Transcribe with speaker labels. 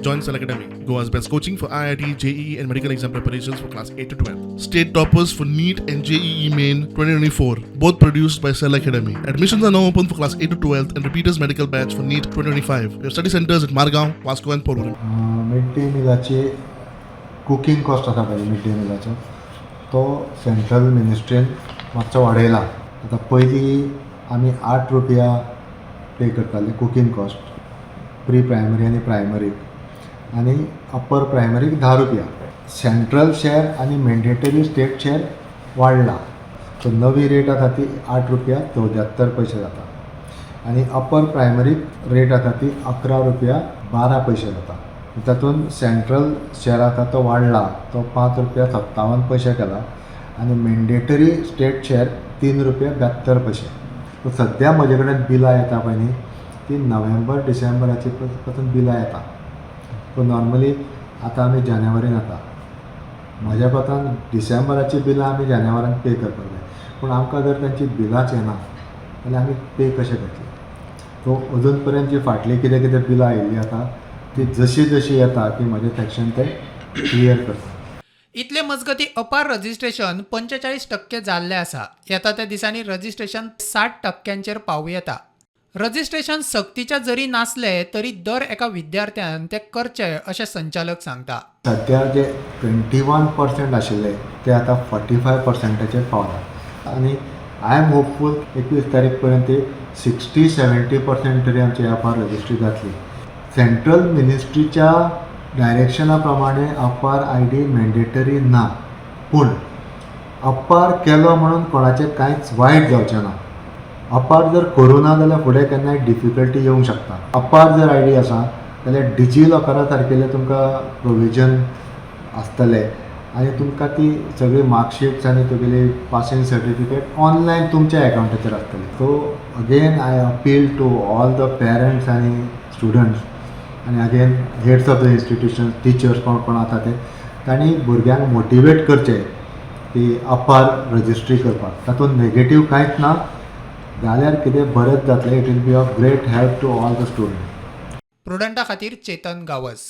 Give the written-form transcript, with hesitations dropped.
Speaker 1: Join Cell Academy, Goa's best coaching for IIT, JEE, and medical exam preparations for class 8 to 12. State toppers for NEET and JEE Main 2024, both produced by Cell Academy. Admissions are now open for class 8 to 12 and repeaters medical batch for NEET 2025. We have study centers at Margao, Vasco, and Porvorim.
Speaker 2: Mid day मिलाची cooking cost आसा पळय mid day मिलाचो, तो central मिनिस्ट्रीन मातसो वाडयला. आतां पयलीं आमी 8 रुपया pay करताले कुकींग कॉस्ट प्री प्रायमरी आनी प्रायमरीक आनी अप्पर प्रायमरीक 10 रुपया. सेंट्रल शेअर आनी मॅन्डेटरी स्टेट शेअर वाडला, सो नवी रेट आसा ती 8 रुपया 74 पयशे जाता आनी अप्पर प्रायमरीक रेट आसा ती 11 रुपया 12 पयशे जाता. तातूंत सेंट्रल शेअर आसा तो वाडला, तो 5 रुपया 57 पयशे केला आनी मॅन्डेटरी स्टेट शेअर 3 रुपया 72 पयशे. सो सद्या म्हजे कडेन बिलां येता पळय न्ही, ती नोव्हेंबर डिसेंबराची पासून बिलां येता. सो नॉर्मली आतां आमी जानेवारीन येता, म्हज्या कोतान डिसेंबराची बिलां आमी जानेवारान पे करपाक जाय, पूण आमकां जर तांची बिलांच येना जाल्यार आमी पे कशें करतले? सो अजून पर्यंत जी फाटली कितें कितें बिलां आयिल्लीं आसा, ती जशी जशी येता की म्हजें सेक्शन तें क्लियर करता.
Speaker 3: इतले मजगती अपार रजिस्ट्रेशन 45% जाल्लें आसा. येता त्या दिसांनी रजिस्ट्रेशन 60 टक्क्यांचेर पावूं येता. रजिस्ट्रेशन सक्तीचें जरी नासलें तरी दर एका विद्यार्थ्यान तें करचें अशें संचालक सांगता.
Speaker 2: सद्या जे 21% आशिल्ले ते आतां 45 पर्संटाचेर पावला आनी I am hopeful 21 तारीख पर्यंत 60-70% तरी आमची अपार रजिस्ट्री जातली. सेंट्रल मिनिस्ट्रीच्या डायरेक्शना प्रमाणे अपार I D mandatory ना, पूण अपार केलो म्हणून कोणाचें कांयच वायट जावचें ना. अपार जर करूं ना जाल्यार फुडें केन्नाय डिफिकल्टी येवंक शकता. अपार जर I D आसा जाल्यार डिजी लॉकरा सारकेले तुमकां प्रोविजन आसतले आनी तुमकां ती सगळी मार्कशीट्स आनी तुगेली पासिंग सर्टिफिकेट ऑनलायन तुमच्या एकावंटाचेर आसतली. So again I appeal to all the parents आनी स्टुडंट्स आनी again heads of the institution, teachers, कोण कोण आसा ते, तांणी भुरग्यांक मोटिवेट करचें की अपार रजिस्ट्री करपाक. तातूंत नेगेटीव कांयच ना, जाल्यार कितें बरेंच जातलें. It will be of great help to all the students.
Speaker 3: प्रुडंटा खातीर चेतन गावस.